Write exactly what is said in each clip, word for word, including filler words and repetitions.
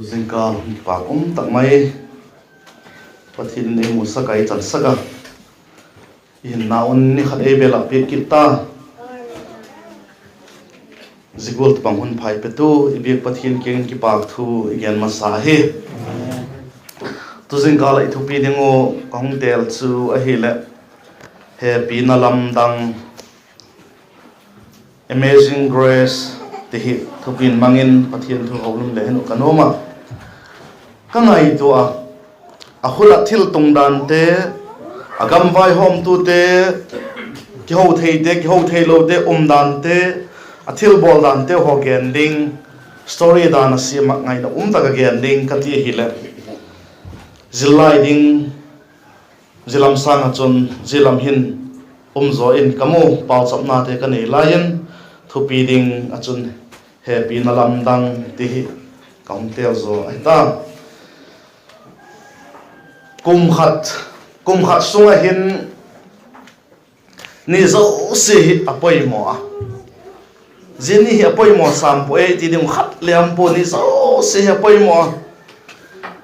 Zingkal kipak um tak mai, Pathian in ei musak a, ei chansak a, i hinna un ni khat ei bel ah piak kit ta. Zia gual tabang hun pha ei petu i biak Pathian kiang in kipak thu i gen masa hi. Tu zingkal ah i thupi ding uh ka hung tel chu ahileh, Hepina Lamdang, Amazing Grace ti hi thupi in mang in Pathian thu ho lum le hin uh ka nuam a. Ka ngaitua a, a khut ah thil tung dante, a gam vaihawmtute, kiho theite, kiho theilote um dante, a thilbawl dante haw gen ding, story dan a siam ah ngaina um tak a gen ding ka ti ahileh, zillai ding, zia lam sâng ah chun zia lam hin um zaw in ka mu, pauchapnate ka nei lai in, thupi ding ah chun Hepina Lamdang ti hi ka hung tel zaw ahi ta. Kum khat, kum khat sung ah hin ni zosia hi a poimaw a. Zia ni hi a poimaw sam pua ei ti ding khat le um pua, ni zosia hi a poimaw a.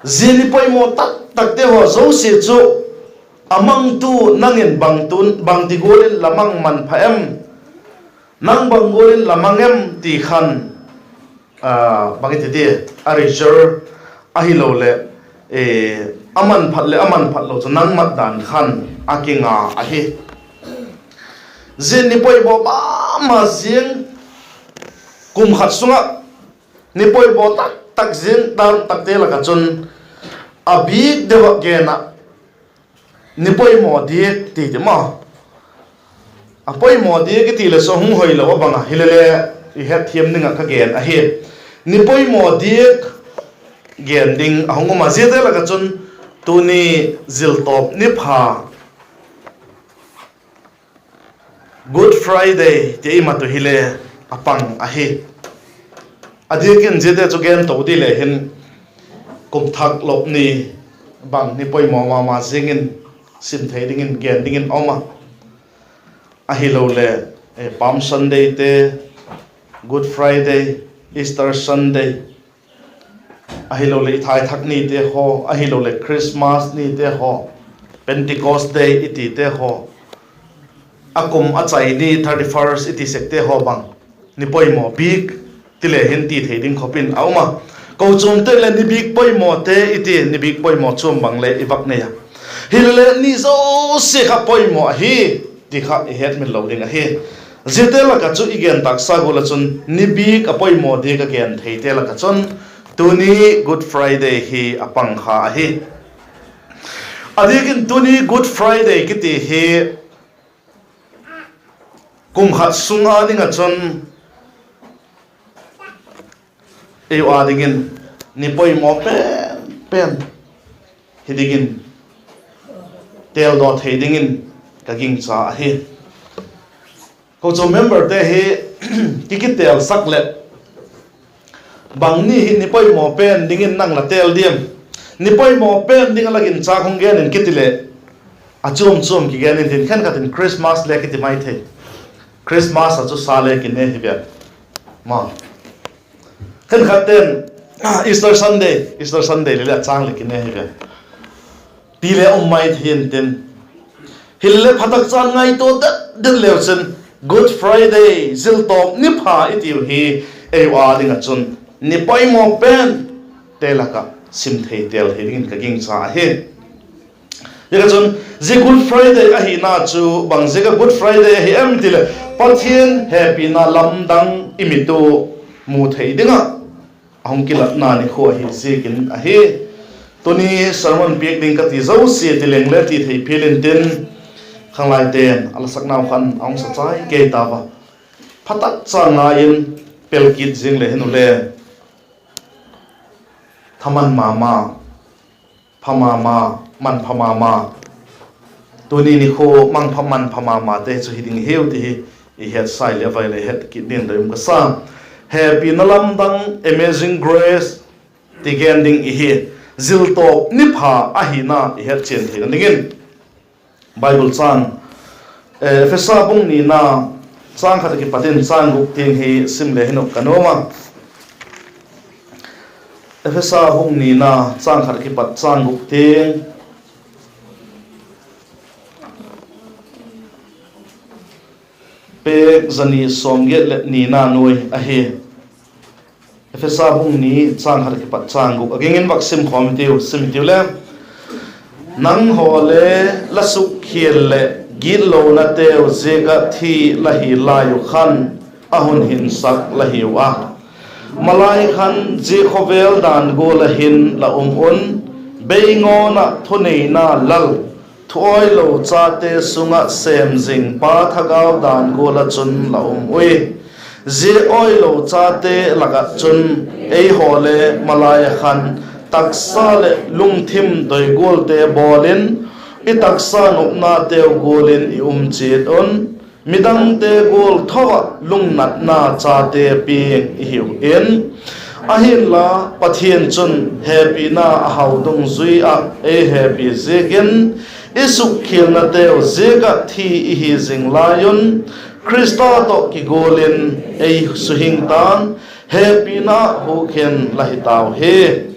Zia ni poimaw tak takte haw zosia chu a mangtu nang in bangti gual in la mang man pha em? Nang bang gual in la mang em ti khan, bang i ti dia, a reserve ahiloleh, a man phat leh a man phat lo chu nang mat dan khan a kinga ahi. Zia ni poimaw ma ma ziang, kum khat sung ah ni poimaw tak tak ziang dan takte lak ah chun a bîk deu ah gen ah, ni poimaw diak ti ti maw. A poimaw diak i ti leh chu a hung hoi lo a bang a, hilele i hetthiam ding ah ka gen ahi. Ni poimaw diak gen ding a hung um a, ziate lak ah chun tuni ziltawp ni pha, Good Friday ti i mat uh hile a pang ahi. A diak in ziate chu gen to di le hin, kum thak lop ni bang ni poimaw ma ma ziang in sim thei dingin gen dingin a um a. Ahiloleh, Palm Sunday te, Good Friday, Easter Sunday, ahiloleh i thaithak nite haw, ahiloleh Christmas nite haw, Pentecost Day i tite haw, a kum a chai ni thirty first i ti sekte haw bang ni poimaw bîk ti le hin ti thei ding khop in a um a. Kochuamte leh ni bîk poimawte i ti, ni bîk poimaw chuam bang le i vak nei a. Hilele ni zosia kha poimaw ahi ti kha i hetmil lo ding ahi. Ziate lak ah chu i gen tâksa gual ah chun ni bîk a poimaw diak a gen theite lak ah chun tuni Good Friday hi a pang kha ahi. A diak in tuni Good Friday kiti hi kum khat sung a ding ah chun ei u a dingin ni poimaw pen pen hi dingin têldaw thei dingin ka gingcha ahi. Kochuam memberte hi ki kitêlsak leh, bang ni hi ni poimaw pen dingin nang la têl diam, ni poimaw pen ding a la ginchâk hung gen in kiti leh, a chuam chuam kigen intin, khenkhat in Christmas le kiti mai thei. Christmas ah chu sa le kine hi ve. Khenkhatte'n Easter Sunday, Easter Sunday le le a châng le kine hi ve ti le um mai thei intin. Hilele phatak chan ngaitua det det leu chun Good Friday, ziltawp ni pha i tiu hi, ei u a ding ah chun ni poimaw pente lak ah sim thei têl thei dingin ka gingcha ahi. Ziak ah chun zia Good Friday ahina chu bang ziak ah Good Friday ahi em ti leh, Pathian hepina lamdang i mit u mu thei ding ah a hung kilatna nikhua ahi ziakin ahi. Tuni sermon piak ding ka ti zosia ti leng le ti thei phial intin, khanglaite'n a la saknau khan a hung sa chai kei tau a. Phatak cha ngai in pel kit zing le hin u le, thaman ma ma, pha ma ma, man pha ma ma, tuni nikhua mangpha man pha ma mate chu hi ding hiu ti hi i hetsai leh a vai leh het kit dingin doi um ka sa. Hepina lamdang, Amazing Grace ti gen ding i hi, ziltawp ni pha ahina i hetchian theina dingin Bible châng, Ephesa bung nina, châng khat a kipat in châng guk tiang hi sim le hin u ka nuam a. Ephesa bung nina, châng khat a kipat châng guk tiang, pêk zani sawmgiat leh nina nuai ahi. Ephesa bung ni, châng khat a kipat châng guk a ging in vak sim khawm hitiu, sim hitiu le. Nanghaw le la sukkhial leh gitlonateu ziak ah thi la hi lai uh khan a hun hinsak la hiu a, malai khan zia khawvel dan gual ah hin la um un, beingawn ah thuneina lal, thuawilo chate sung ah sêm zing pa thagau dan gual ah chun la um ui. Zia awilo chate lak ah chun eihaw le malai ah khan taksa leh lungthim doi gualte bawl in, i taksa nopnateu gual in i um chiat un, midangte gual tho ah lungnatna chate piang i hiu in. Ahinla, Pathian chun hepina a hau dungzui ah ei hepi ziakin, i sukkhialnateu ziak ah thi i hi zing lai un, Khrista tawh kigual in ei suhing ta'n, hepina ah hukhen la hi tau hi.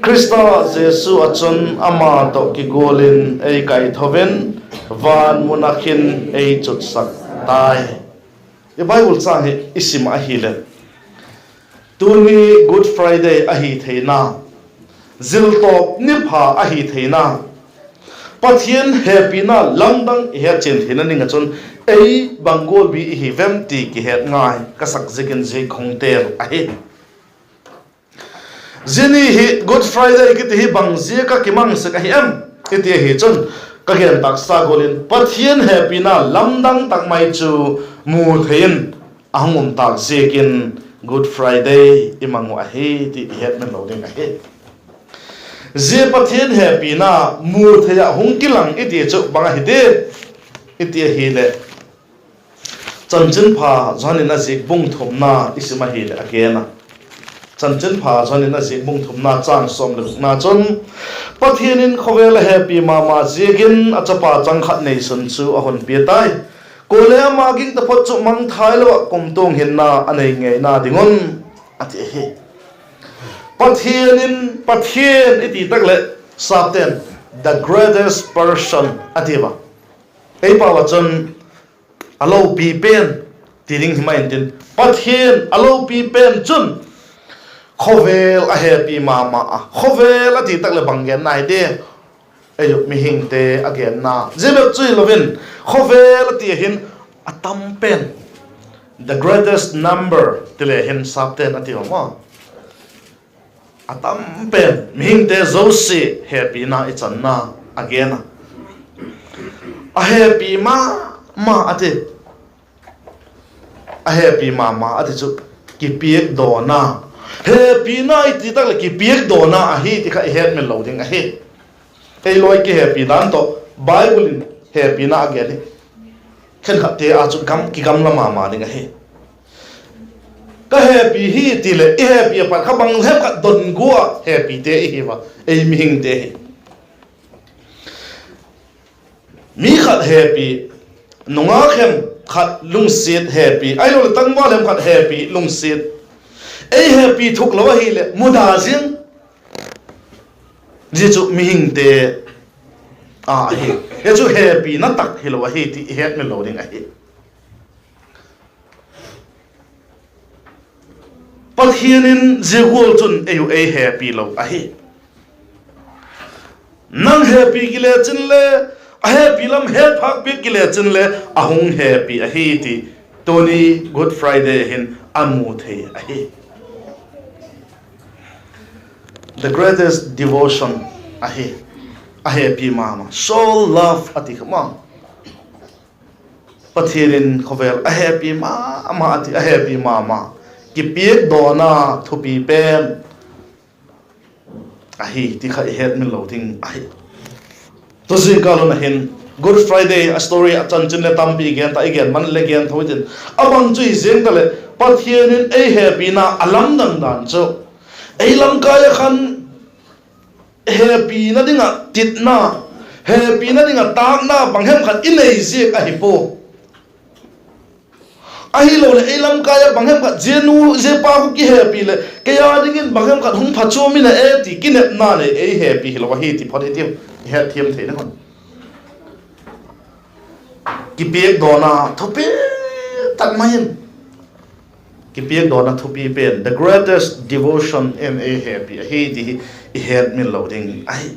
Khrista Jesu ah chun ama tawh kigual in ei kaitho in, van mun ah khin ei chutsak tai. I Bible châng hi i sim ahileh, tuni Good Friday ahi theina, ziltawp ni pha ahi theina, Pathian hepina lamdang i hetchian theina ding ah chun, ei bang gual mi i hi vem ti kihet ngai ka sak ziakin zia ka hung têl ahi. Zia ni hi Good Friday kiti hi bang ziak ah kimang sek ahi em i ti ahi chun, ka gen tâksa gual in Pathian hepina lamdang tak mai chu mu thei in a hung um tâk ziakin Good Friday i mang uh ahi ti i hetmil lo ding ahi. Zia Pathian hepina mu thei ah hung kilang i ti chu bang ahi ti i ti ahileh, Chanchinpha Johan in a zik bung thumna i sim ahileh a gen a. Chanchinpha Johan in a zik bung thumna châng sawm le gukna chun, Pathian in khawvel a hepi ma ma ziakin a chapa chang khat neisun chu a hun pia tai. Kuale ama ging taphot chu mangthai lo ah kumtuang hinna a nei ngeina ding un, a ti ahi. Pathian in, Pathian i ti tak leh sapte'n the greatest person a ti ua. Ei pau ah chun a lopi pen ti ding hi mai intin, Pathian a lopi pen chun khawvel a hepi ma ma a. Khawvel a ti tak leh bang genna hi ti, ei uh mihingte a genna zia bep chu hilo in, khawvel a ti a hin a tam pen, the greatest number ti le hin sapte'n a ti ua maw. A tam pen mihingte zosia hepina i channa a gen a. A hepi ma ma a ti. A hepi ma ma a ti chu kipiakdawna, hepina i ti tak leh kipiakdawna ahi ti kha i hetmil lo ding ahi. Ei lawi kihepi dan tawh Bible in hepina a gen hi khenkhatte a chu gam kigamla ma ma ding ahi. Ka hepi hi ti leh i hepi a pat kha bang hem khat don gua hepite i hi ua, ei mihingte hi. Mi khat hepi, nungak hem khat lungsiat hepi, ahiloleh tangval hem khat hepi lungsiat, ei hepi thuk lo ahileh muda ziang. Zia chu mihingte a ahi. Hi chu hepina tak hilo ahi ti i hetmil lo ding ahi. Pathian in zia gual chun ei uh ei hepi lo ahi. Nang hepi kile chin le, a hepi lam het phâk piak kile chin le, a hung hepi ahi ti tuni Good Friday hin a mu thei ahi. The greatest devotion ahi. A hepi ma ma, show love a ti kha ma. Pathian in khawvel a hepi ma ma a ti, a hepi ma ma. Kipiakdawna thupi pen ahi ti kha i hetmil lo ding ahi. Tu zingkal hun a hin Good Friday a story a chanchin le tampi i gen ta, i gen man le gen tho i tin, a bang chu hi ziang taleh Pathian in ei hepina a lamdang dan chu ei lamkai ah khan hepina ding ah titna, hepina ding ah tâkna bang hem khat i nei ziak ahi pua. Ahiloleh ei lamkai ah bang hem khat zia nu zia pa khu kihepi leh kei â dingin bang hem khat hung phachuam in a e ti kinepna nei ei hepi hilo ahi ti phot i tiu, i hetthiam theina hun. Kipiakdawna thupi tak mai in, kipiakdawna thupi pen the greatest devotion in ei hepi ahi ti hi i hetmil lo ding ahi.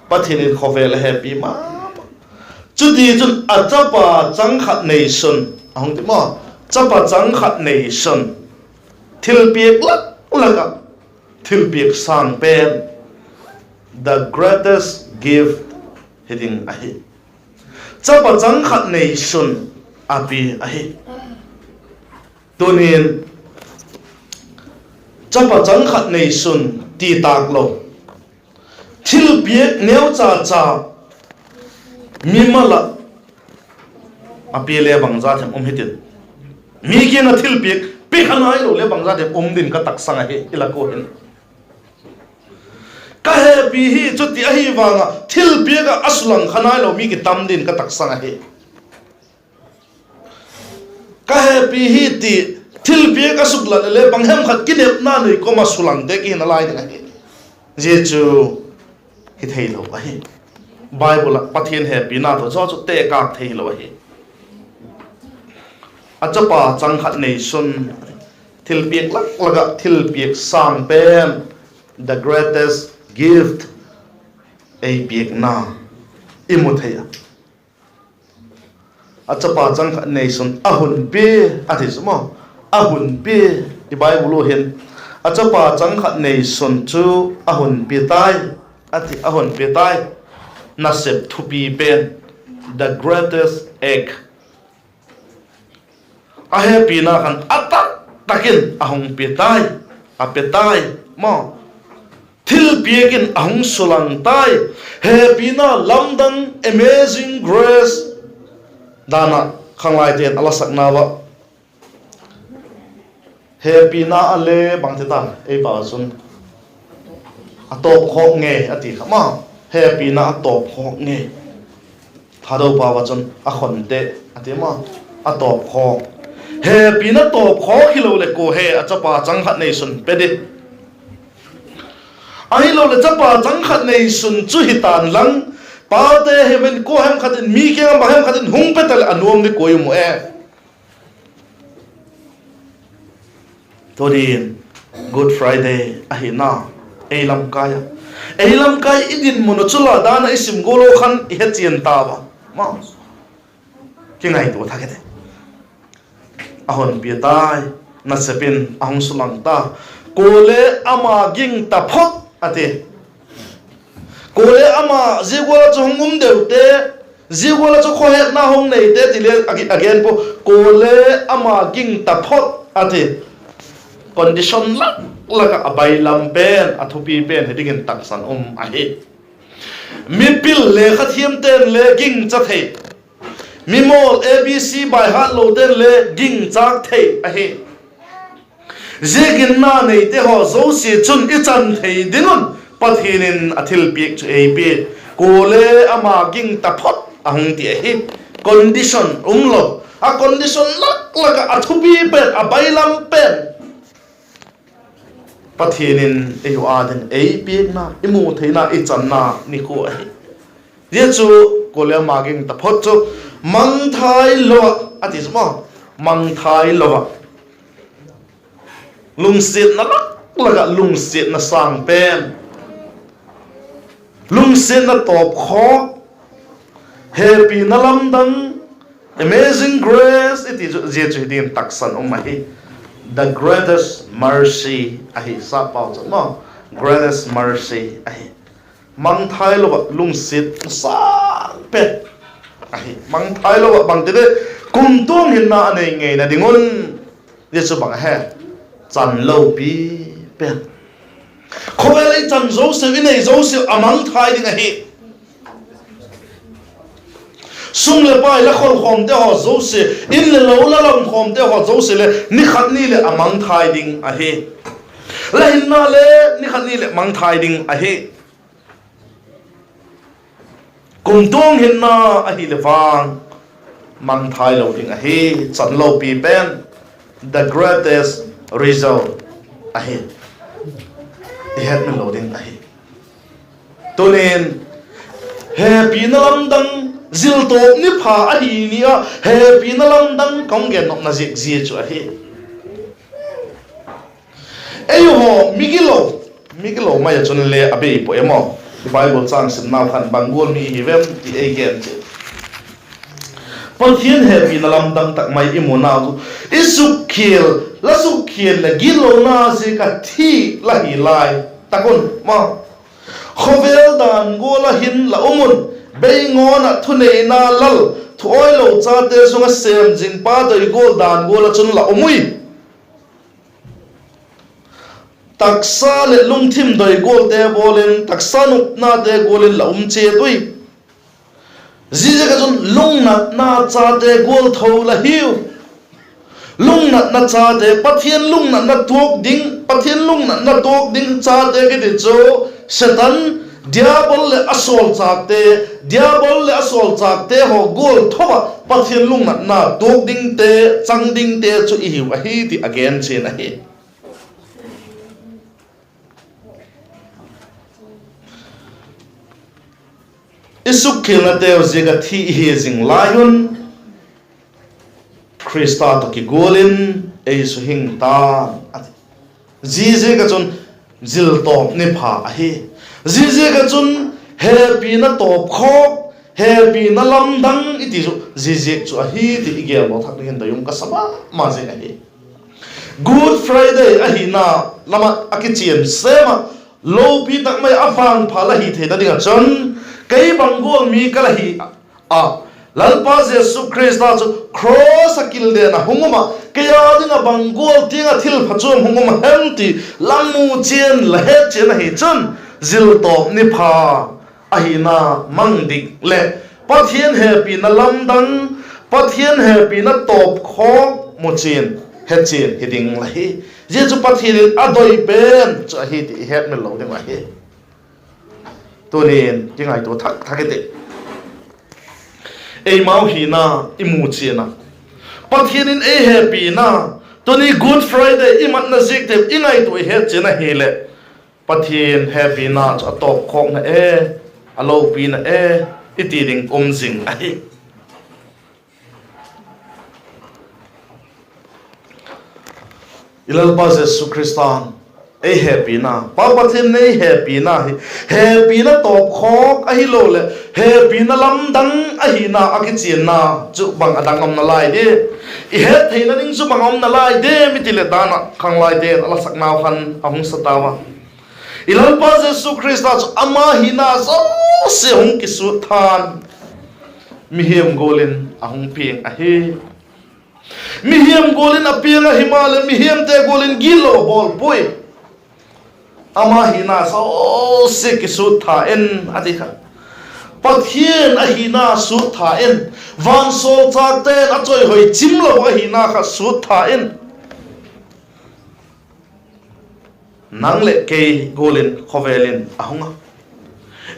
Pathian in khawvel a hepi ma ma. Chutichun a chapa chang khat neisun a hung ti maw, chapa chang khat neisun thilpiak lak lak ah thilpiak sâng pen, the greatest gift hi ding ahi. Chapa chang khat neisun a pia ahi. Tunin chapa chang khat neisun ti tâk lo, thilpiak neucha cha mimal ah a pia le bangza them um hitin. Mi kiang ah thilpiak pia kha nailo le bangza them um din ka taksang ahi i lak ua hin. Ka hepi hi chuti ahi vang ah thilpiak ah a sulang kha nailo mi kitam din ka taksang ahi. Ka hepi hi ti thilpiak a suklat le bang hem khat kinepna nei kawm ah sulangte kihi nalai ding ahi. Zia chu hi theilo ahi. Bible ah Pathian hepina tawh zaw chu tekâk theilo ahi. A chapa chang khat neisun thilpiak lak lak ah thilpiak sâng pen, the greatest gift, ei piakna i mu thei a. A chapa chang khat neisun a hun pia a ti chu maw. A hun pia, i Bible ua hin, a chapa chang khat neisun chu a hun pia tai, a ti, a hun pia tai. Nasep thupi pen, the greatest act. A hepina khan a tak tak in a hung pia tai, a pia tai maw. Thilpiak in a hung sulang tai. Hepina lamdang, Amazing Grace, dan ah khanglaite'n a la sakna ua, hepina a le bang ti ta, ei pau chun a tawpkhawk ngei a ti kha maw. Hepina a tawpkhawk ngei. Thadou pau ah chun a khonte a ti maw, a tawpkhawk. Hepina tawpkhawk hilo leh kua he a chapa chang khat neisun pe di. Ahiloleh chapa chang khat neisun chu hi ta'n lang, pate hem in kua hem khat in mi kiang ah bang hem khat in hung pe taleh a nuam di kua i mu e. Tunin Good Friday ahina, ei lamkai a, ei lamkai i dinmun uh chu la dan ah i sim gual lo khan i hechian tau a, ma, kingaitua thak i ti. A hun pia tai, nasep in a hung sulang ta. Kuale ama ging taphot a ti. Kuale ama zia gual ah chu hung um deute, zia gual ah chu khawhetna hung neite ti le a gen pua. Kuale ama ging taphot a ti. Condition lak lak ah a bailam pen, a thupi pen hi dingin taksan um ahi. Mipil lekha thiamte'n le gingcha thei, mimawl A B C baihat lote'n le gingchâk thei ahi. Zia ginna neite haw zosia chun i chan thei ding un Pathian in a thilpiak chu ei pia. Kuale ama ging taphot a hung ti ahi. Condition um lo, a condition lak lak ah a thupi pen, a bailam pen, Pathian in ei uh â ding ei piakna, i mu theina, i channa nikhua ahi. Zia chu kuale ama ging taphot chu mangthai lo ah a ti chu maw, mangthai lo ah, lungsiatna lak lak ah lungsiatna sâng pen, lungsiatna tawpkhawk, hepina lamdang, Amazing Grace i ti chu zia chu hi dingin taksan um ahi. The greatest mercy ahi, sap pau chu maw, greatest mercy ahi. Mangthai lo ah lungsiatna sâng pen ahi. Mangthai lo ah bangti le, kumtuang hinna a nei ngeina ding un. Zia chu bang ahi? Chan lopi pen. Khawvel i chan zosia, i nei zosia a mangthai ding ahi. Sum leh pai la kholkhawmte haw zosia, in leh lo la lamkhawmte haw zosia le ni khat ni leh a mangthai ding ahi. La hinna le ni khat ni leh mangthai ding ahi. Kumtuang hinna ahileh vang, mangthai lo ding ahi. Chan lopi pen, the greatest result ahi. I hetmil lo ding ahi. Tunin, hepina lamdang, ziltawp ni pha ahi ni ah hepina lamdang ka hung gen nopna ziak zia chu ahi. Eihaw migilo, migilo mai ah chun le a bei pua em aw. I Bible châng simnau khan bang gual mi i hi vem ti ei gen chi. Pathian hepina lamdang tak mai i munau chu, i sukkhial, la sukkhial leh gitlona ziak ah thi la hi lai tak un ma, khawvel dan gual ah hin la um un, beingawn ah thuneina lal, thuailo chate sung ah sêm zingpa doi gual dan gual ah chun la um ui. Taksa leh lungthim doi gualte bawl in, taksa nopnate gual in la um chiat ui. Ziaziak ah chun lungnatna chate gual tho la hiu. Lungnatna chate, Pathian lungnatna tuak ding, Pathian lungnatna tuak ding chate kiti chu Setan, Diabol leh a sawlchâkte, Diabol leh a sawlchâkte haw gual tho ah Pathian lungnatna tuak dingte, chang dingte chu i hiu ahi ti a gen chian ahi. I sukkhialnateu ziak ah thi i hi zing lai un, Khrista tawh kigual in ei suhing ta a ti. Ziaziak ah chun ziltawp ni pha ahi. Ziaziak ah chun hepina tawpkhawk, hepina lamdang i ti chu ziaziak chu ahi ti i geldaw thak dingin doi um ka sa ma ma zing ahi. Good Friday ahina lam ah a kichian sêm ah, lopi tak mai a vangpha la hi theina ding ah chun, kei bang gual mi ka la hi a, Lalpa Jesu Khrista chu cross ah kilden ah hung um ah, kei â ding ah bang gual tiang ah thil phachuam hung um a hem ti la mu chian, la het chian ahi chun, ziltawp ni pha ahina mang dik leh Pathian hepina lamdang, Pathian hepina tawpkhawk mu chian, he chian hi ding la hi. Zia chu Pathian in a doi pen chu ahi ti i hetmil lo ding ahi. Tunin kingaitua thak thak i ti. Eimau hina i mu chian a, Pathian in ei hepina, tuni Good Friday i matna ziakte i ngaitua i het chian ahileh, Pathian hepina chu a tawpkhawkna e, a lopina e, i ti ding um zing ahi. I Lalpa Jesu Khrista'n ei hepina, Pa Pathian in ei hepina hi, hepina tawpkhawk ahiloleh hepina lamdang ahina a kichianna chu bang a dang um nalai di? I het theina ding chu bang a um nalai di? Mi ti leh dan ah khanglaite'n a la saknau khan a hung sa tau a. I Lalpa Jesu Khrista chu ama hina zosia hung kisût tha'n, mihing gual in a hung piang ahi. Mihing gual in a piang ahi maleh, mihiamte gual in gitlo a bawl puai. Ama hina zosia kisût tha in a ti kha. Pathian ahina sut tha in, vansawlchâkte'n a chawihoi chimlo ahina kha sut tha in, nang leh kei gual in khawvel in a hung a.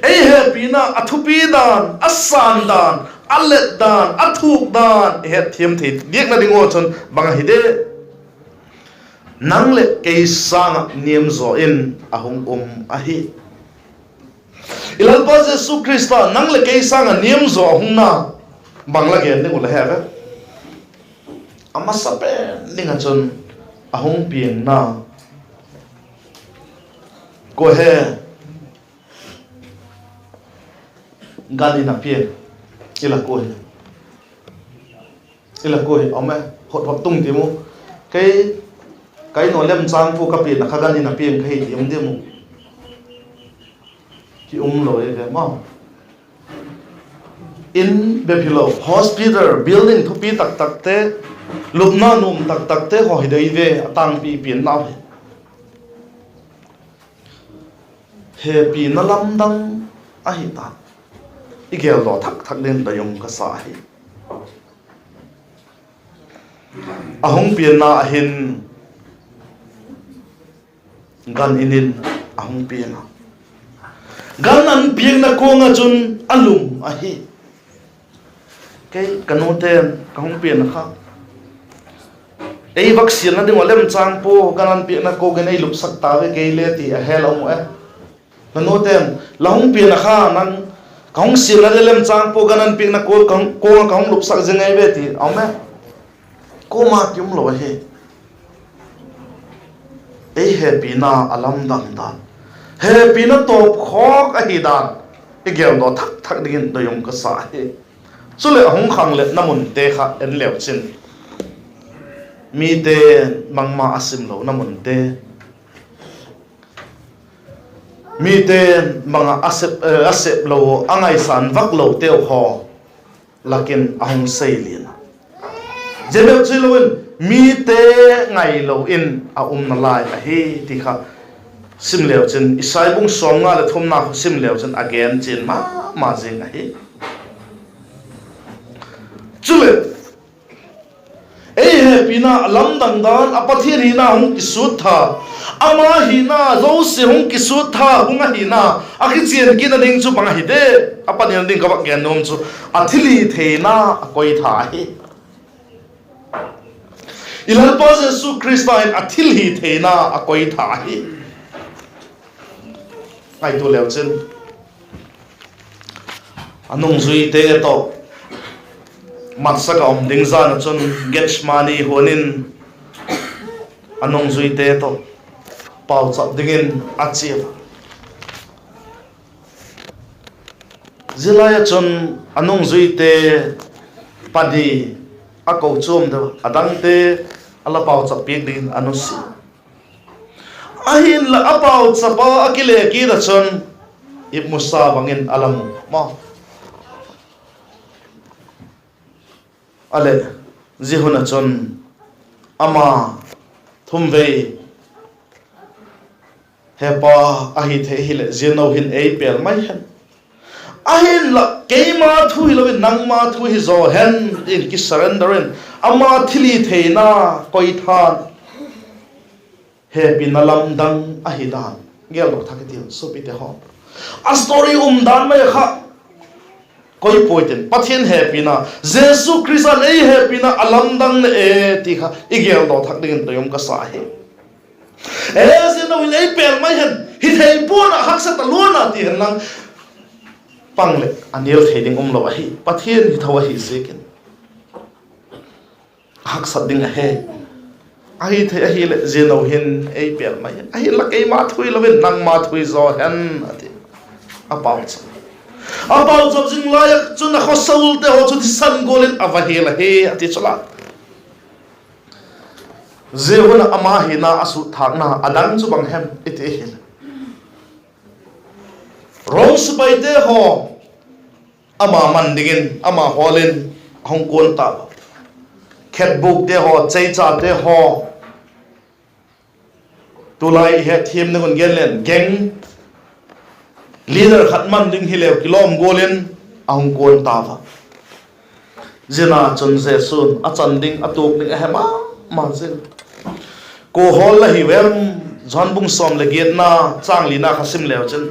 Ei hepina a thupi dan, a sân dan, a let dan, a thuk dan i hetthiam thei diakna ding ua chun bang ahi de? Nang leh kei sâng ah niam zaw in a hung um ahi. I Lalpa Jesu Khrista nang leh kei sâng ah niam zaw a hungna bang la gen ding uh la he ve? A masa pen ding ah chun a hung pianna, kua he, gan in a piang, i la kua hi, i la kua hi, um e, hot hot tung ti mu. Kei, kei naw lem chang pu ka pianna kha gan in a piang ka hi ti um di mu. Ki um lo e ve maw. In bep hilo, hospital, building thupi tak takte, lupna nuam tak takte haw hi dei ve, a tângpi piannau hi. Hepina lamdang ahi ta. I geldaw thak thak ding doi um ka sa ahi. A hung pianna ah hin gan in in a hung piang a. Gan an pianna kuang ah chun a lum ahi. Kei, ka nute'n ka hung pian kha, ei vak sialna ding uh lemchâng pua, gan an piakna kuak in ei lupsak ta ve kei le ti a hel a um uh e. Ka nute'n, la hung pian kha nang, ka hung sialna le lemchâng pua, gan an piakna kuak, kuang ah ka hung lupsak zing ei ve ti a um e. Kuama ti um lo ahi. Ei hepina a lamdang dan, hepina tawpkhawk ahi dan i geldaw thak thak dingin doi um ka sa hi. Chuleh, a hung khangletna munte kha en leu chin, mite bangma a simlona munte, mite bang ah a sep, a sep lo, a ngaisan vak loteu haw lak in a hung seilian a. Zia bep chu hilo in, mite ngailo in a umna lai ahi ti kha sim leu chin, Isai bung sawmnga leh thumna kha sim leu chin a gen chian ma ma zing ahi. Chuleh, ei hepina a lamdang dan, a Pathian hina hung kisut tha, ama hina zosia hung kisut tha, hung ahina a kichian kitna ding chu bang ahi de? A panina ding ka vak gen nuam chu, a thilhitheina a koi tha ahi. I Lalpa Jesu Khrista in a thilhitheina a koi tha ahi. Ngaitua leu chin, a nungzuite tawh matsak ah um ding jan ah chun Gethsemane huan in a nungzuite tawh pauchap dingin a chia a. Zia lai ah chun a nungzuite pani a kochuam deu a dangte a la pauchap piak dingin a nusia. Ahinla a pauchap a a kile kit ah chun ipmusa bangin a la mu ma. A leh, zia hun ah chun ama thumvei, He Pa, ahi thei hileh zia no hin ei pêl mai hen; ahinla keima thu hilo in nangma thu hi zaw hen, ti'n kisurrender in ama thilhitheina koi tha'n hepina lamdang ahi dan geldaw thak i tiu suapite haw. A story umdan mai kha koi puai tin, Pathian hepina, Jesu Khrista'n ei hepina a lamdang na e ti kha i geldaw thak dingin doi um ka sa hi. E, zia no hin ei pêl mai hen, hi thei pua'n a, haksa ta lua'n a ti hen lang, pang leh a nial thei ding umlo ahi, Pathian hi tho ahi ziakin. Haksat ding ahi. Ahi thei ahileh zia no hin ei pêl mai hen, ahinla keima thu hilo in nangma thu hi zaw hen, a ti. A pauchap, a pauchap zing lai ah chun a khawsaulte haw chu thisan gual in a va hial ahi, a ti chu la. Zia hun ah ama hina a sutthâkna a dang chu bang hem i ti hileh, Rom sipaite haw ama man dingin ama hawl in a hung kuan ta a. Khetbûkte haw, cheichate haw, tulai i hetthiam ding un gen leng gang leader khat man ding hileu kilawm gual in a hung kuan ta a. Zia na chun Jesu'n a chan ding, a tuak ding a he ma ma zing. Kua hawl la hiu em? Johan bung sawm leh giatna, châng lina kha sim leu chun,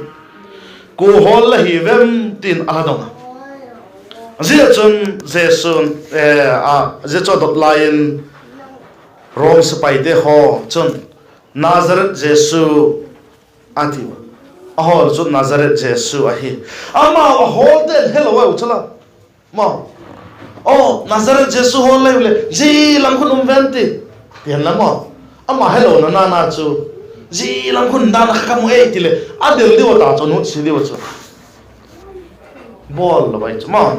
kua hawl la hiu em? ti'n a la dong a. Zia chun Jesu'n, zia chu a dot lai in Rom sipaite haw chun, Nazareth Jesu, a ti a. A hawl chu Nazareth Jesu ahi. Amau a hawlte'n helo a u chu la, ma, aw, Nazareth Jesu hawl la hiu leh zia lam khun um ven ti, ti hen la maw. Ama helona na na chu, zia lam khun dan a kha ka mu ei ti leh a del diu a ta chu, nutsia diu a chu. Bawl lo ai chu ma.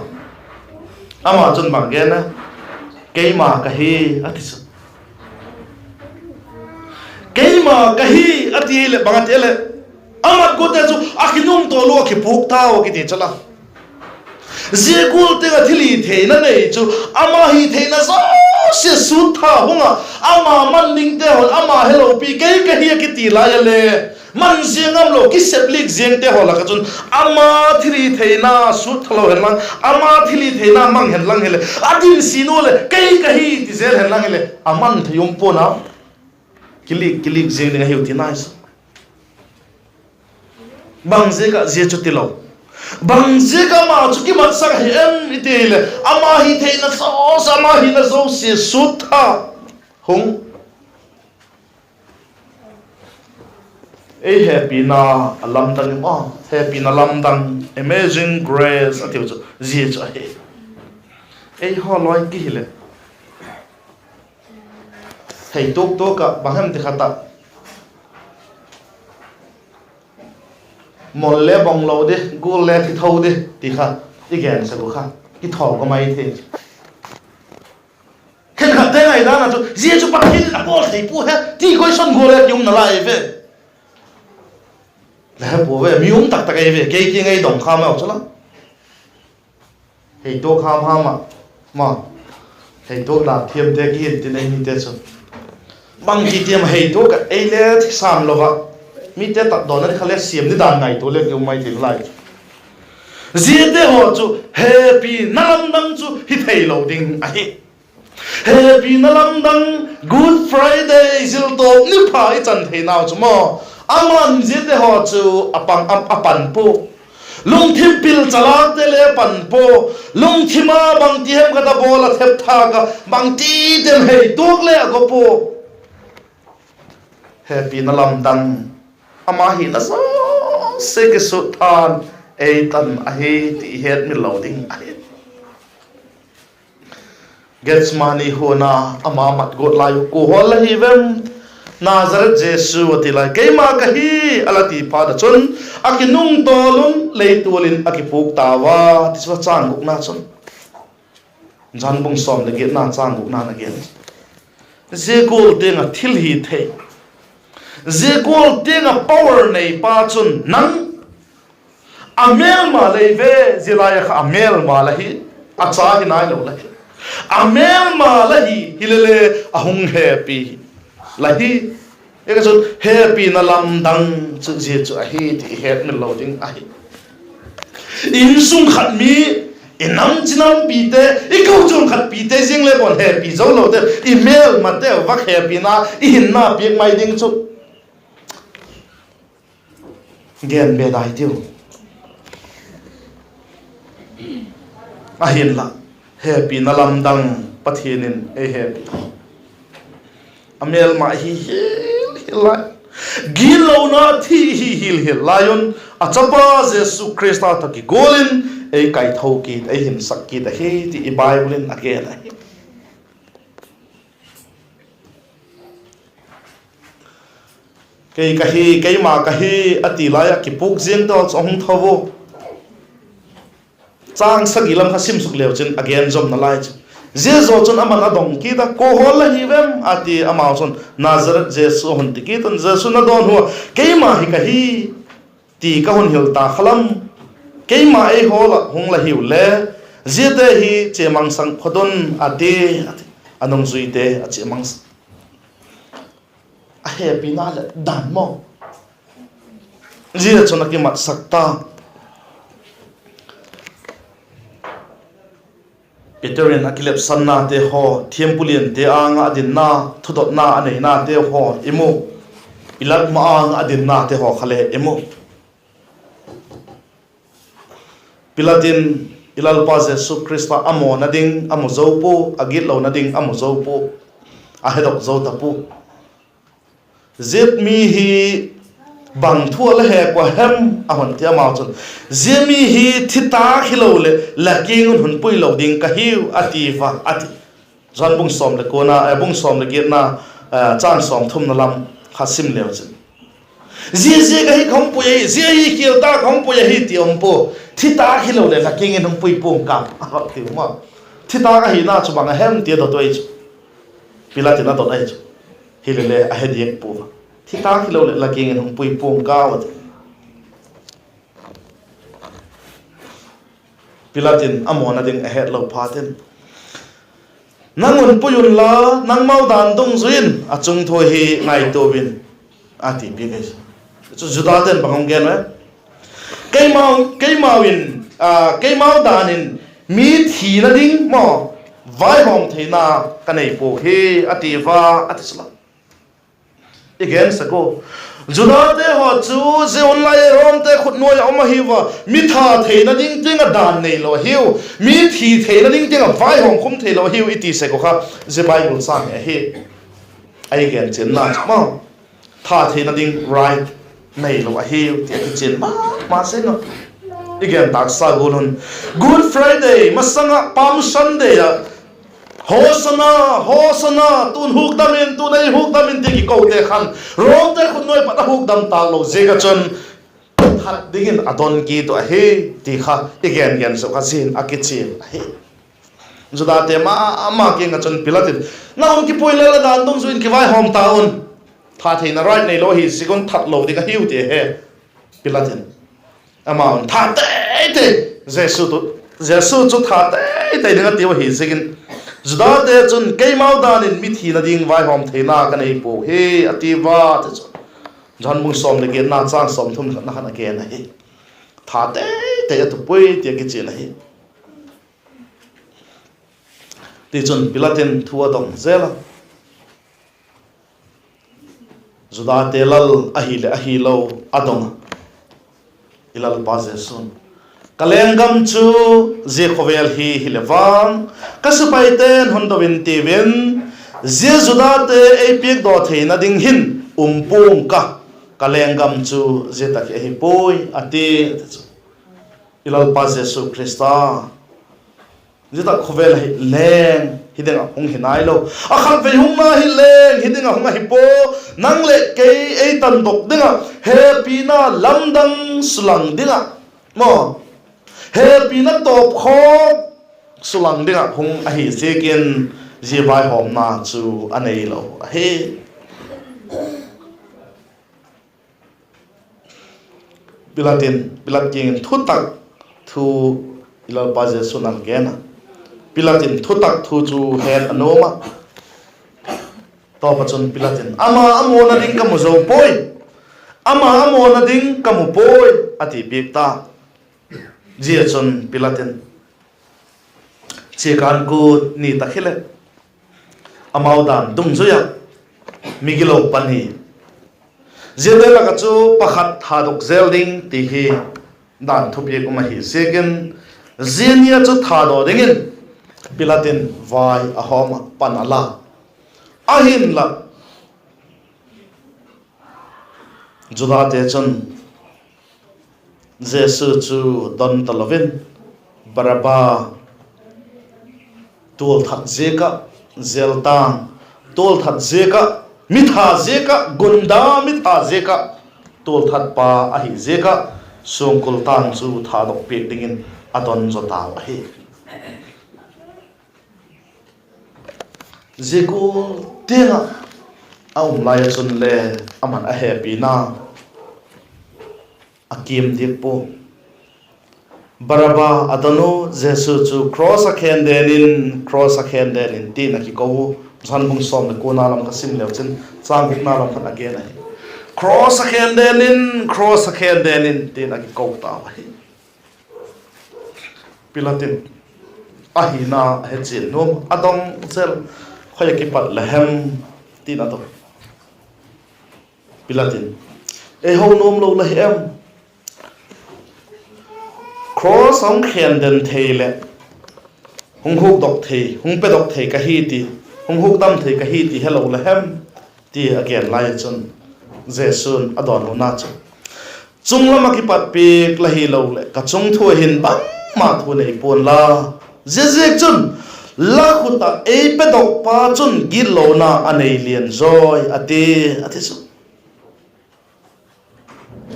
Ama chun bang gen a, keima ka hi, a ti chu. Keima ka hi, a ti leh bang a ti leh, a mat guate chu a kinum tawl ua a kipûk tau a kiti chu la. Zia gual tiang ah thilhitheina nei chu, ama hitheina zosia sut tha hung a, ama man dingte haw'n ama helopi kei ka hi a kiti lai a le, man zia ngam lo, kisep lik ziangte haw lak ah chun ama thilhitheina sut tha lo hen lang, ama thilhitheina mang hen lang hileh, a din sin ua leh kei ka hi ti zel hen lang hileh a man thei um pua'n a, kilik kilik ziang ding ahiu ti nai sa. Bang ziak ah zia chu tilo? Bang ziak a ama chu kimatsak ahi em i ti leh, ama hitheina zosia, ama hina zosia sut tha hung. Ei hepina a lamdang em aw? Hepina lamdang, amazing grace a tiu chu zia chu ahi. Eihaw lai ki hileh, hei tuak tuak ah bang hem ti khat ah, mol le bawng lo di, gual le thi tho di ti kha i gen sek uh kha, kithaw ka mai thei. Khenkhatte ngaidan ah chu, zia chu Pathian in a bawl thei pua he ti, question gual le ki um nalai ve. La he pua ve, mi um tak tak ei ve, kei kiang ei dong kha mau chu la. Hei tuak ham ham ah, ma, hei tuak dan thiamte kihin tin ei mite chu, bangti tiam hei tuak ah ei le thi sâng lo ah, mite tatdawna kha le siam ni dan ngaitua le ki um mai thei lai. Ziate haw chu hepina lamdang chu hi theilo ding ahi. Hepina lamdang, Good Friday ziltawp ni pha i chan theinau chu maw, aman ziate haw chu a pan pua. Lungthim pil chalâkte le pan pua. Lungthim a bangti hem khat a bawl a, thepthak ah bangti tiam hei tuak le a go pua. Hepina lamdang, ama hina zosia kisuttha'n ei tan ahi ti i hetmil lo ding ahi. Gethsemani huan a ama mat guat lai uh, kua hawl la hi vem? Nazareth Jesu, a ti lai. Keima ka hi, a la ti phat ah chun, a kinungtawl un, leitual in a kipûk tau a, ti chu a châng gukna chun. Johan bung sawm leh giatna châng gukna'n a gen. Zia gual tiang ah thil hi thei, zia gual tiang ah power neipa chun nang a mêlma lei ve, zia lai a kha a mêlma la hi, a cha hi nailo la hi, a mêlma la hi, hilele a hung hepi la hi. Hi kha chun hepina lamdang chu zia chu ahi ti i hetmil lo ding ahi. I insung khat mi, i nam chi nampite, i kochuam khat pite ziang le bawn hepi zo lote, i mêlmateu vak hepina i hinna piak mai ding chu gen be dai tiu. Ahinla, hepina lamdang, Pathian in ei hepi, a mêlma hi hil hil lai, gitlona thi hi hil hil lai un, a chapa Jesu Khrista tawh kigual in ei kaitho kit, ei hinsak kit ahi ti i Bible in a gen ahi. Kei ka hi, keima ka hi, a ti lai ah kipûk ziangte haw chu a hung tho u. Châng sagi lam kha sim suk leu chin a gen zawm nalai chu. Zia zaw chun aman a dong kit a, kua hawl la hi vem? a ti, amau chun Nazareth Jesu a hun ti kit un, Jesu'n a dawnhu a, keima hi ka hi ti ka hun hil ta kha lam, keima ei hawl ah hung la hiu le, ziate hi chia mangsak phot un, a ti, a ti. A nungzuite a chia mangsak. A hepina leh dan maw, zia chun a kimatsak ta. Peter in a kilepsannate haw, thiampu liante âng ah a dinna, thudotna a neinate haw i mu. Pilat ma-âng ah a dinnate haw kha le i mu. Pilat in i Lalpa Jesu Khrista a mawna ding a mu zo pua, a gitlona ding a mu zo pua, a hedok zo ta pua. Zia mi hi bang thu a la hek ua hem a hun ti, amau chun, zia mi hi thi tâk hilo leh la kiang un hun pui lo ding ka hiu, a ti va, a ti. Johan bung sawm leh kuana, eh, bung sawm leh giatna, eh, châng sawmthumna lam kha sim leu chin, zia ziak ahi ka hung pui ahi, zia hi khial ta ka hung pui ahi ti um pua. Thi tâk hilo leh la kiang in hung pui pua'ng ka, a vak ti u ma. Thi tâk ahina chu bang a hem ti a dot ahi chu. Pilat in a dot ahi chu. Hilele a he diak pua. Thi tâk hilo leh la kiang in hung pui pua'ng ka, a ti. Pilat in a mawna ding a hetlo phat in, nang un pui unla, nangmau dan dungzui in a chungthu hi ngaitua un, a ti piak ahi. Chu Judate'n bang hung gen em? Keimau, keimau in, a, keimau dan in mi thina ding maw, vaihawm theina ka nei pua hi, a ti va, a ti sala. I gen sek u, Judate haw chu zia hun lai Romte khut nuai ah um ahiu a, mi that theina ding tiang ah dan neilo ahiu, mi thi theina ding tiang ah vaihawm khum theilo ahiu i ti sek uh kha, zia Bible châng hi ahi. Ei gen chianna chu maw, that theina ding right neilo ahiu ti a kichian ma ma seng a. I gen tâksa gual un, Good Friday masang ah Palm Sunday ah, Hosana, Hosana, tun hukdam in, tun ei hukdam in ti kikote khan, Romte khut nuai pat a hukdam tâk lo ziak ah chun, that dingin a don kit uh ahi, ti kha i gen gen sek uh kha zia in a kichian ahi. Judate ma ma kiang ah chun Pilat in, Na hung kipui le la dan dungzui in kivaihawm ta un, that theina right neilo ahi ziak un that lo ding ahiu, ti ahi. Pilat in, amau'n that tei tei, Jesu chu that tei tei ding a tiu ahi ziakin, Judate chun, Keimau dan in mi thina ding vaihawm theina ka nei puau hi, a ti ua, ti chu Johan bung sawm leh giatna châng sawmthum khatna khan a gen ahi. That tei tei a tu puai ti a kichian ahi. Tichun Pilat in thu a dong zel a, Judate lal ahileh ahilo a dong a, i Lalpa Jesu'n, Ka lenggam chu zia khawvel hi hile vang, ka sipaite'n hun do intiu in, zia Judate ei piakdaw theina ding hin um pua'ng ka, ka lenggam chu zia tak hi ahi puai, a ti. I Lalpa Jesu Khrista zia tak khawvel ah hi leng hi ding ah hung hi nailo, a khatvei hung na hi leng hi ding ah hung ahi pua, nang leh kei ei tandok ding ah hepina lamdang sulang ding ah, maw, hepina tawpkhawk sulang ding ah hung ahi ziakin, zia vaihawmna chu a neilo ahi. Pilat in, Pilat kiang in thutak thu i Lalpa Jesu'n a gen a. Pilat in thutak thu chu het a nuam a. Tawp ah chun Pilat in, Ama a mawna ding ka mu zo puai, ama a mawna ding ka mu puai, a ti piak ta. Zia chun Pilat in, Chiakân kût ni tak hileh, amau dan dungzui ah migilo pani, ziate lak ah chu pakhat thadok zel ding ti hi dan thupiak um ahi ziakin, zia ni ah chu thadaw dingin Pilat in vai a hawm ah, pan a la. Ahinla, Judate chun Jesu chu don talo in, Baraba, tualthat ziak ah, zel tâng, tualthat ziak ah, mitha ziak ah, gunda mitha ziak ah, tualthatpa ahi ziak ah, suangkul tâng chu thadok piak dingin a don zaw tau ahi. Zia gual tiang ah a um lai ah chun le, aman a hepina a kiam diak pua. Baraba a don u, Jesu chu cross ah khen den in, cross ah khen den in, ti'n a kiko u. Johan bung sawm leh kuana lam ka sim leu chin, châng gukna lam khan a gen ahi. Cross ah khen den in, cross ah khen den in, ti'n a kiko tau ahi. Pilat in a hina a hechian nuam, a dong zel, Khoi ah kipat la hem? ti'n a dong. Pilat in, Ei ho nuam lo la hi em? Cross ah hung khen den thei leh hung hukdok thei, hung pedok thei ka hi ti, hung hukdam thei ka hi ti helo la hem? ti a gen lai ah chun, Jesu'n a dawnhuna chu, Chung lam ah kipat piak la hilo leh ka chung thu ah hin bangma thu nei pua'n la, ziaziakchun, la khut ah ei pedokpa chun gitlona a nei lian zawi, a ti, a ti chu.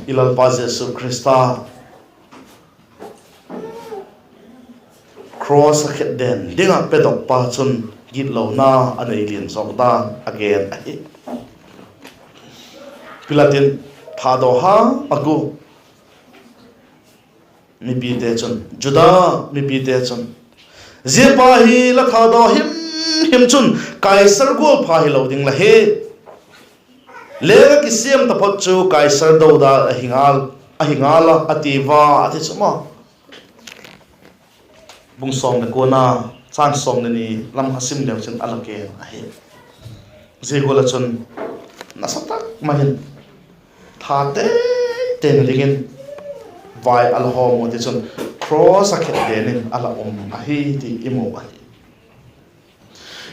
I Lalpa Jesu Khrista cross ah khen den ding ah pedokpa chun gitlona a nei lian zawk dan a gen ahi. Pilat in thadaw ha a gu. Mipite chun, Juda mipite chun, Zia pa hi la thadaw him him chun Kaisar gual pha hilo ding la hi. Leng ah kisiam taphot chu Kaisar do dan ahi ngal a, a ti va, a ti chu maw. Bung sawm leh kuana, châng sawm leh ni lam kha sim leu chin a la gen ahi. Zia gual ah chun, nasa tak mai in tha teiteina dingin vai a la hawm u tichun, cross ah khetden in a la um ahi ti i mu ahi.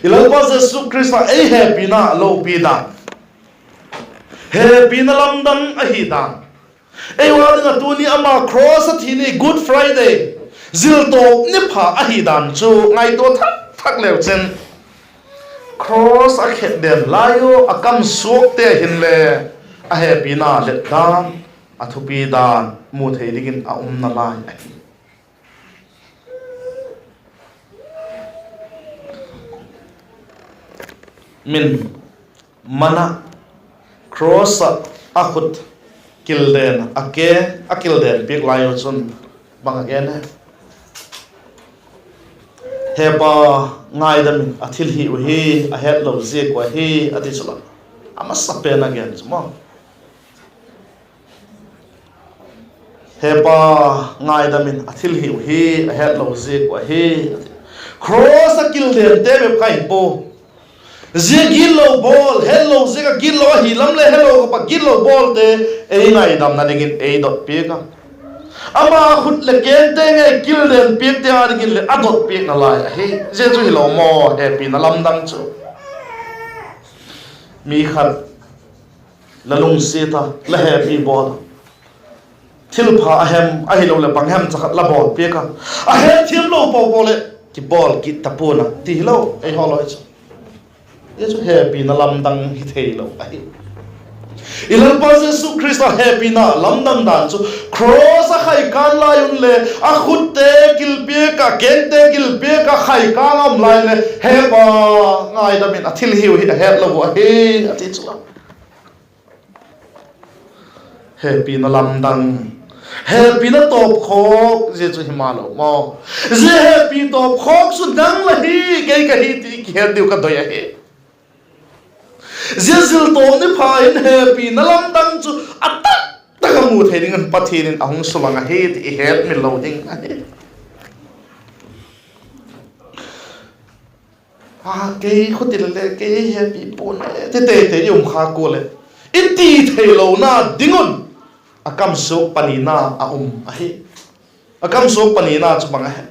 I Lalpa Jesu Khrista ei hepina a lopi dan, hepina lamdang ahi dan, ei ua ding ah tuni ama cross ah thi ni, Good Friday, ziltawp ni pha ahi dan chu ngaitua thak thak leu chin, cross ah khetden lai u a kam suakte hinle a hepina let dan, a thupi dan mu thei dingin a umna lai ahi. Min, man ah, cross ah a khut kilden a ke, a kilden piak lai u chun bang a gen e? He Pa, ngaidam in, a thilhiu hi a hetlo ziak uh ahi, a ti chu la, a masapen a gen chu maw. He Pa, ngaidam in, a thilhiu hi a hetlo ziak uh ahi, a ti. Cross ah kildente bep kha hi pua. Zia gitlo bawl, hetlo ziak ah gitlo ahi lam leh helo kha pa gitlo bawlte ei ngaidamna dingin ei dot piak a. Ama khut leh kengte ngei kilden piakte â dingin leh a dot piakna lai ahi. Zia chu hilo maw hepina lamdang chu? Mi khat la lungsiat a, la hepi bawl a, thilpha a hem ahiloleh bang hem cha khat la bawl piak a, a hethiamlo po po leh kibawl kit ta pua'n a ti hilo, ei haw lai chu. Zia chu hepina lamdang hi theilo ahi. I Lalpa Jesu Khrista hepina lamdang dan chu cross ah khaikân lai un le a khutte kilpiak ah, kengte kilpiak ah khaikâng a um lai le, He Pa, ngaidam in, a thilhiu hi a hetlo uh ahi, a ti chu la. Hepina lamdang, hepina tawpkhawk zia chu hi malo maw? Zia hepi tawpkhawk chu nang la hi, kei ka hi ti kihet diu ka doi ahi. Zia ziltawp ni pha in hepina lamdang chu a tak tak a mu thei dingin Pathian in a hung sulang ahi ti i hetmil lo ding ahi. A, kei khuti le le kei hepi pua'n e ti teitei i um kha kua leh, i ti theilona ding un a kamsuak panina a um ahi. A kamsuak panina chu bang ahi?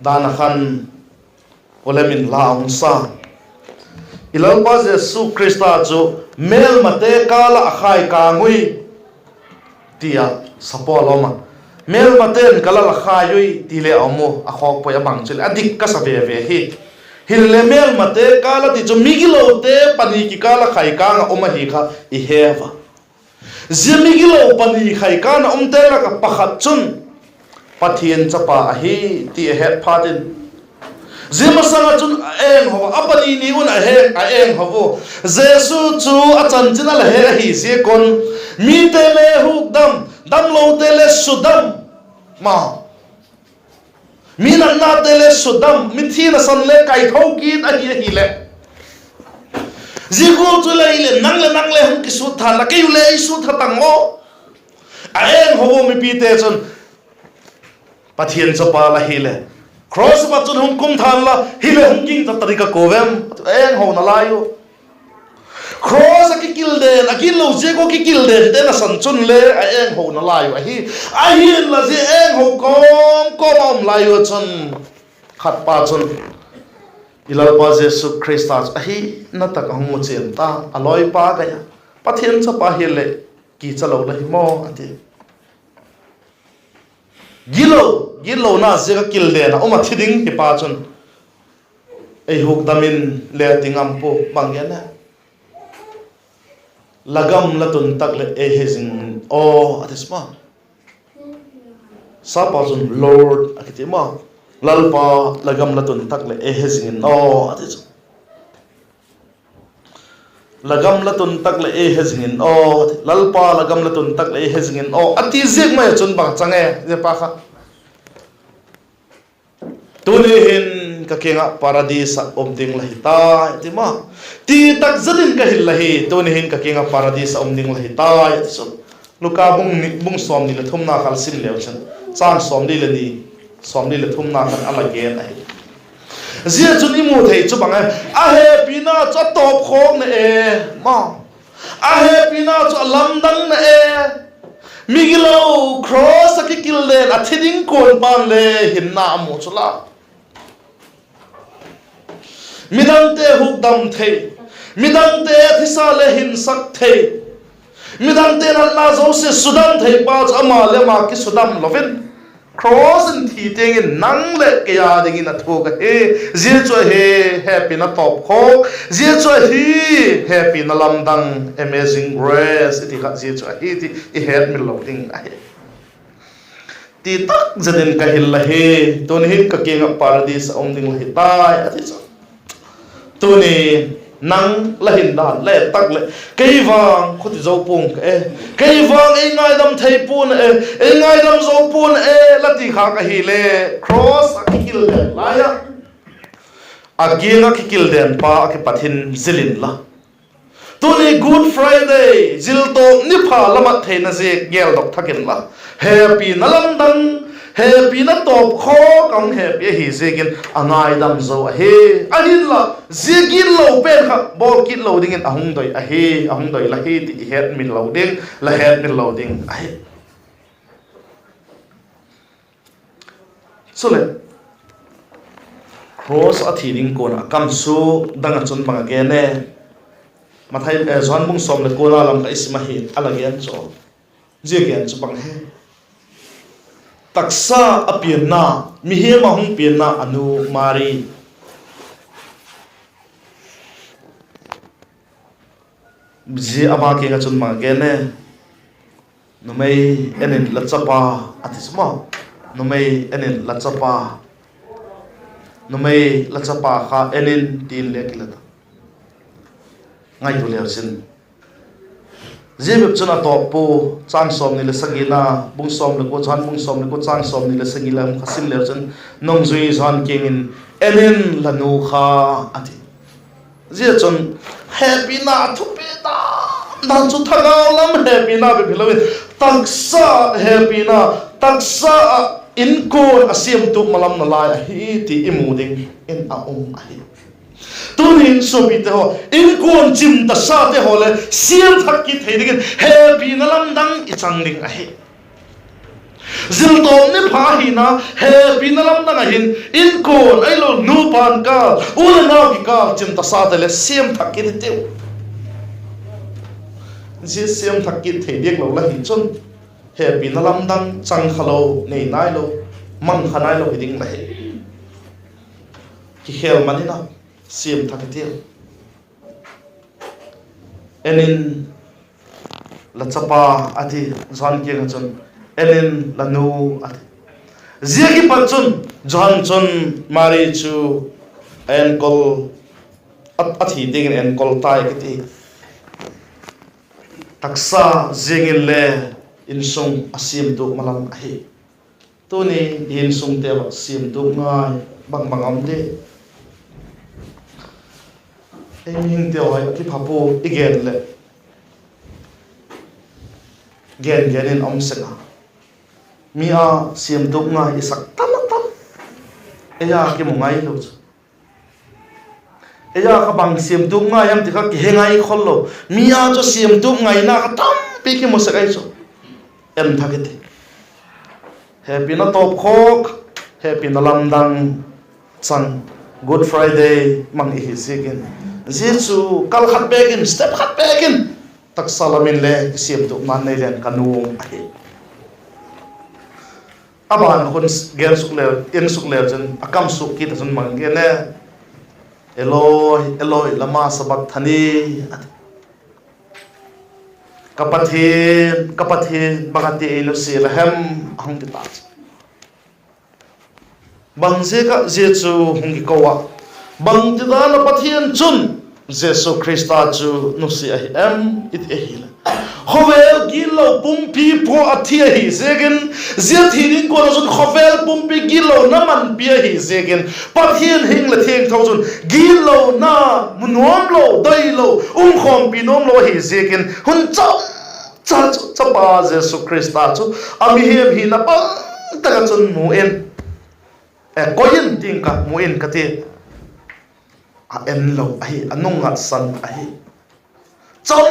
Dan a khan, u lem in la a hung sa, i Lalpa Jesu Khrista chu mêlmate kâl ah a khaikâng ui ti a support a um a. Mêlmate'n ka Lal a khai ui ti le a um u, a khawk poi, a bang chu leh a dik ka sa ve ve hi. Hilele mêlmate kâl a ti chu migilote pani kikâl ah khaikâng a um ahi kha i he ua. Zia migilo pani khaikâng a umte lak ah pakhat chun Pathian chapa ahi ti a het phat in, zia masang ah chun a eng ho a, a pani ni un a he, a eng ho u. Jesu chu a chanchin a la he ahi ziak un, mite le hukdam, damlote le sudam, ma, mi natnate le sudam, mithi nasan le kaitho kit ahi ahileh, zia gual chu lei leh nang leh nang le hung kisut than la, kei u le ei sut tha tang aw. A eng ho u mipite chun, Pathian chapa la hileh, cross ah pat chun hung kum than la, hileh hung gingcha ta ding ka kua vem? A eng hona lai u. Cross ah kikilden, a gitlo ziak ua kikildente nasan chun le a eng hona lai u ahi. Ahi'n la zia eng ho kawm kawm a um lai ua chun, khatpa chun i Lalpa Jesu Khrista chu a hina tak a hung mu chian ta, a lawipa gai a, Pathian chapa hileh kicha lo la hi maw a ti. Gitlo, gitlona ziak a kilden a um a thi ding hi pa chun, ei hukdam in le ti ngam pua, bang gen a, la gam la tun tak leh ei he zing in aw a ti sma. Sapa chun Lord a kiti ma, Lalpa, la gam la tun tak leh ei he zing in aw a ti chu. La gam la tun tak leh ei he zing in aw, Lalpa, la gam la tun tak leh ei he zing in aw a ti ziak mai chun bang chang e, zia pa kha, tuni hin ka kiang ah Paradis ah um ding la hi tai, ti ma. Ti tak zet in ka hil la hi, tuni hin ka kiang ah Paradis ah um ding la hi tai, a ti chu. Luka bung ni, bung sawmni leh thumna kha la sim leu chun, châng sawmli leh ni, sawmli leh thumna khan a la gen ahi. Zia chun i mu thei chu bang e, a hepina chu a tawpkhawk na e, ma. A hepina chu a lamdang na e. Migilo, cross ah kikilden a thi ding kuan pan le hinna a mu chu la. Midangte hukdam thei, midangte thisa le hinsak thei, midangte natna zosia sudam thei pa chu ama le ama kisudam lo in, cross in thi tiang in nang leh kei â dingin a thuak ahi. Zia chu ahi hepina tawpkhawk, zia chu ahi hepina lamdang, amazing grace i ti kha zia chu ahi ti i hetmil lo ding ahi. Ti tak zet in ka hil la hi, tuni hin ka kiang ah Paradise a um ding la hi tai a ti chu. Tuni nang la hin dan le tak leh, kei vang khuti zo pua'ng ka e, kei vang ei ngaidam thei pua'n e, ei ngaidam zo pua'n e la ti khâk ahile, cross ah kikilden lai ah, a kiang ah kikilden pa a kipat hin zil inla, tuni Good Friday, ziltawp ni pha la mat theina ziak geldok thak inla, hepina lamdang, hepina tawpkhawk a hung hepi ahi ziakin a ngaidam zo ahi. Ahinla, zia gitlo pen kha bawl kit lo dingin a hung doi ahi, a hung doi la hi ti i hetmil lo ding, la hetmil lo ding ahi. Chuleh, cross a thi ding kuan ah a kamsuk dang ah chun bang a gen e? Mathai, eh, Johan bung sawm leh kuana lam kha i sim ahi a la gen chu. Zia gen chu bang he? Taksa a pianna, mihing a hung pianna a nu Mari. Zia ama kiang ah chun bang a gen e? Numei, en in la chapa, a ti chu maw. Numei, en in la chapa. Numei, la chapa kha en in, ti'n le kila ta. Ngaitua leu chin, zia bep chun a tawp pua. Châng sawmni leh sagina, bung sawm leh kua, Johan bung sawm leh kua châng sawmni leh sagi lam kha sim leu chun, nungzui Johan kiang in, en in la nu kha, a ti. Zia chun hepina thupi dan dan chu thagau lam hepina bep hilo in, taksa hepina, taksa ah inkuan a siamtup malam nalai ahi ti i mu ding in a um ahi. Tuni'n suapite haw, inkuan chim tasate haw le siam thak kit thei dingin hepina lamdang i chang ding ahi. Ziltawp ni pha hina, hepina lamdang ah hin, inkuan ahilo nupa kikâl, u le nau kikâl chim tasate le siam thak kit hitiu. Zia siam thak kit thei diak lo la hi chun, hepina lamdang chang kha lo, nei nailo, mang kha nailo hi ding la hi. Kikhel man in a, siam thak hitiu. En in la chapa, a ti. Johan kiang ah chun, en in la nu, a ti. Zia kipat chun Johan chun Mari chu a enkol, a, a thi tiang in enkol tai kiti. Taksa ziang inle insung a siamtup malam ahi. Tuni i insungte ah siamtup ngai bang bang a um di? Ei mihingte haw hi a kipha pua, i gen leh gen gen in a um sek a. Mi a siamtup ngai i sak tam a tam. Ei a kimu ngailo chu, ei a kha bang siamtup ngai em ti kha kihe ngai khol lo. Mi a chu siamtup ngaina kha tampi kimu sek ahi chu. En thak i ti. Hepina tawpkhawk, hepina lamdang chang, Good Friday mang i hi ziakin, zia chu kal khat bêk in, step khat bêk in, taksa lam inle kisiamtupna nei leng ka nuam ahi. A ban khun gen suk leu, en suk leu chun a kamsuk kit a chun bang gen e? Eloi, Eloi, lama sabakthani, a ti. Ka Pathian, ka Pathian, bang a ti ei nusia la hem, a hung ti ta chu. Bang ziak ah zia chu hung kiko a? Bangtidan a Pathian chun Jesu Khrista chu nusia ahi em i ti ahileh, khawvel gitlo pumpi pua a thi ahi ziakin, zia thi ding kuan ah chun khawvel pumpi gitlona manpi ahi ziakin, Pathian hing leh thiangtho chun gitlona mu nuam lo, doi lo, um khawmpi nuam lo ahi ziakin, hun chau cha chu, chapa Jesu Khrista chu a mihing hina pang tak ah chun mu in, e, koi in ting ka, mu in ka ti. A en lo ahi, a nungngatsan ahi. Chau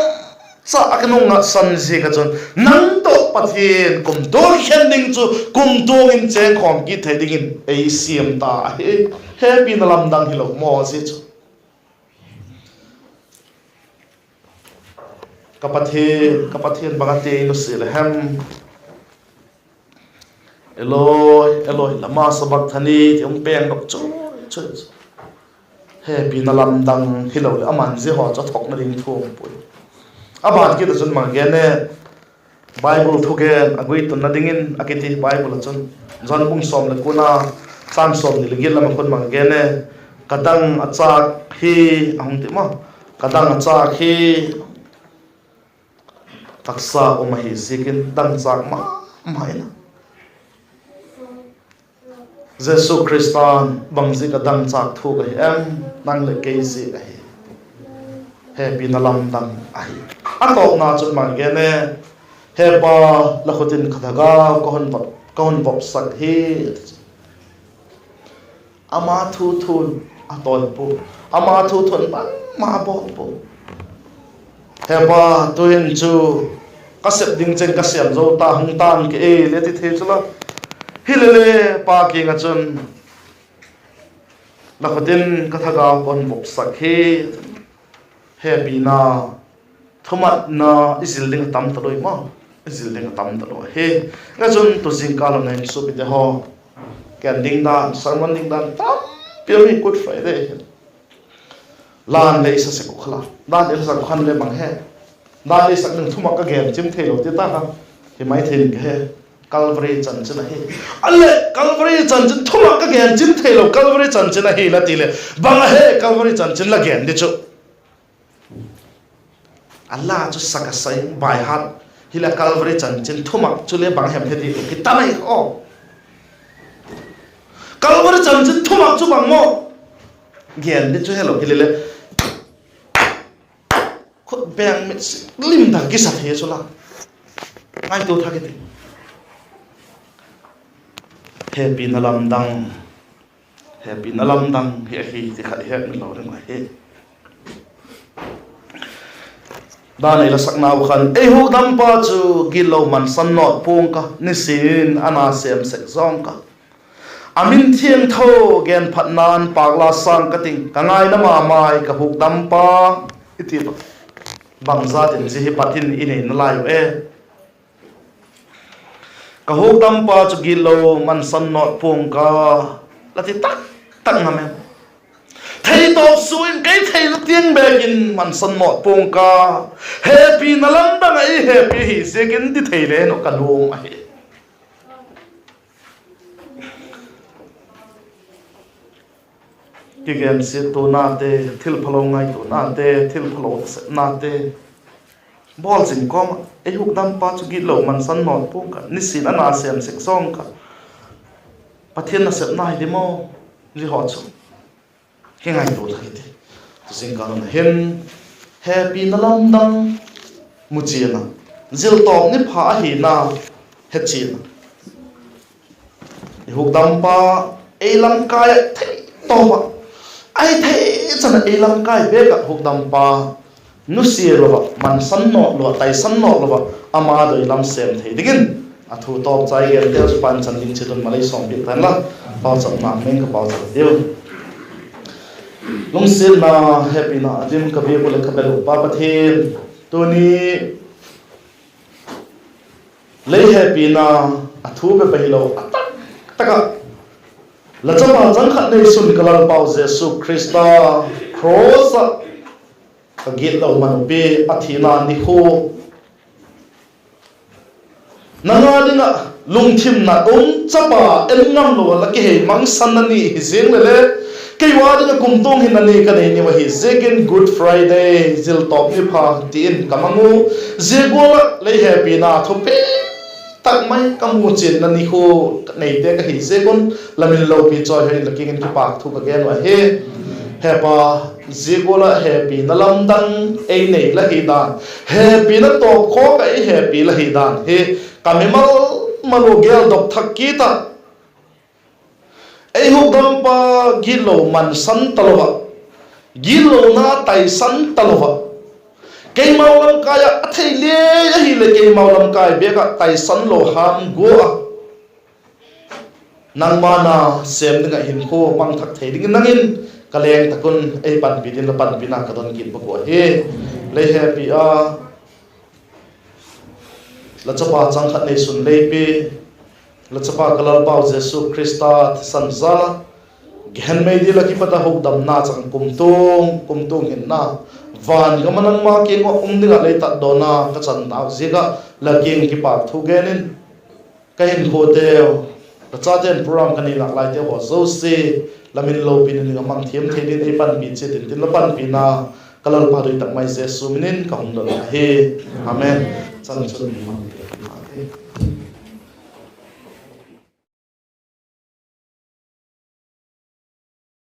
cha a ka nung ngasan ziak ah chun, nang tawh Pathian kumtuang khen ding chu kumtuang in chêngkhawm kit thei dingin ei siam ta ahi. Hepina lamdang hilo maw zia chu? Ka Pathian, ka Pathian, bang a ti nusia le hem? Eloi, Eloi, lama sabakthani, ti hung pengdok chu, chu, chu. Hepina lamdang hilo leh aman zia haw chu a thuakna ding thuam puai. A ban kit ah chun bang gen e, Bible thugen a guitunna dingin a kiti Bible ah chun, John bung sawm leh kuana, châng sawmni leh giat lam ah khun bang gen e, ka dang a châk hi, a hung ti maw, ka dang a châk hi, taksa um ahi ziakin dangchâk ma ma in a. Jesu Khrista'n bang ziak a dangchâk thuak ahi em? Nang leh kei ziak ahi. Hepina lamdang ahi. A tawpna chun bang gen e, He Pa, la khut in ka thagau ka hun vop, ka hun vopsak hi, a ti chu. Ama thu thun a tawi pua, ama thu thun bangma bawl pua. He Pa, tu'hin chu ka sep ding cheng ka sêm zo ta, hung tan ka e, le ti thei chu la. Hilele Pa kiang ah chun, la khut in ka thagau ka hun vopsak hi, hepina, thumatna i zil ding a tam talo i maw, i zil ding a tam talo ahi. Ngachun tu zingkal hun a hin suapite haw, ken ding dan, sermon ding dan tampi um hi Good Friday hin. Dan lei sa sek u kha la, dan lei sa sek u khan le bang he, dan lei sak ding thumak ka gen chim theilo ti ta kha, hi mai thei ding ka he. Calvary chanchin ahi. A leh Calvary chanchin thumak ka gen chim theilo, Calvary chanchin ahi la ti leh, bang a he Calvary chanchin la gen di chu? A la chu sak a sai by heart. Hileh Calvary chanchin thumak chu le bang hem he di ki ta mai aw. Calvary chanchin thumak chu bang maw? Gen di chu helo hilele, khut beng mit sik lim tak kisa thei chu la. Ngaitua thak i ti. Hepina lamdang, hepina lamdang hi ahi ti kha i hetmil lo ding ahi. Dan ei la saknau khan, ei hukdampa chu gitlo mansan nawt pua'ng ka, nisin a na sêm sek zaw'ng ka. A min thiangtho genphatna'n pâk la sâng ka ting, ka ngaina ma mai ka hukdampa, i ti a. Bangzat in zia hi pat in i nei nalai u e? Ka hukdampa chu gitlo mansan nawt pua'ng ka, la ti tak tak ngam em? Theitawp sua in kei theina tiang bêk in mansan nawt pua'ng ka. Hepina lamdang ah ei hepi hi ziakin ti thei le nop ka nuam ahi. Kigensiattuanate, thilphalo ngaituanate, thilphalo nasepnate bawl zing kawm ah, ei hukdampa chu gitlo mansan nawt pua'ng ka, nisin a na sêm sek zaw'ng ka, Pathian nasepna hi di maw? Zia haw chu kingaitua thak i ti. Tu zingkal hun a hin hepina lamdang mu chian a, ziltawp ni pha ahina he chian a, i hukdampa ei lamkai ah theitawp ah, ahi thei chan ah ei lamkai bêk ah hukdampa nusia lo ah, mansan nawt lo ah, taisan nawt lo ah, ama doi lam sêm thei dingin a thu tawpchai gente chu panchan ding chiat un malei sawmpiak tan la, pauchapna meng ka pauchap diu. Lungsiatna, hepina a dim ka biak uh leh ka bel uh Pa Pathian, tuni lei hepina a thu bep ahilo a tak tak ah la chapa chang khat neisun ka Lalpau Jesu Khrista cross ah ka gitlo man upi a thina nikhua, nang â ding ah lungthimna um chapa en ngamlo ah la kihei mangsanna ni hi ziang leh le, kei â ding ah kumtuang hinna ni ka nei ni uh ahi ziakin Good Friday, ziltawp ni pha ti in ka mang u. Zia gual ah lei hepina thupi tak mai ka mu chianna nikhua ka neite ka hi ziak un, la min lopi chawihoi in la kiang in kipâk thu ka gen uh ahi. He Pa, zia gual ah hepina lamdang ei nei la hi dan, hepina tawpkhawk ah ei hepi la hi dan hi ka mimal mal ua geldok thak kit ah, ei hukdampa gitlo mansan talo ah, gitlona taisan talo ah, Keimau lamkai ah a thei le ahileh keimau lamkai bêk ah taisan lo ham gua a, nangma na sêm ding ah hinkhua mang thak thei dingin nang in ka leng tak un ei panpi dingin la panpina ka don kit bak uh ahi. Lei hepi a, la chapa chang khat neisun lei pi, la chapa ka Lalpau Jesu Khrista thisan jal a, gehen mei dil ah kipat a hukdamna chang kumtuang kumtuang hinna, van gam ah nangma kiang ah um ding ah lei tatdawna ka channau ziak ah la kiang kipâk thu gen in, ka hinkhuateu, ka chate'n program ka nei lâk laiteu haw zosia, la min lopina ding ah mang thiam thei dingin ei panpi chiat intin, la panpina ka Lalpa doi tak mai Jesu min in ka hung don ahi. Amen. Chan chun mang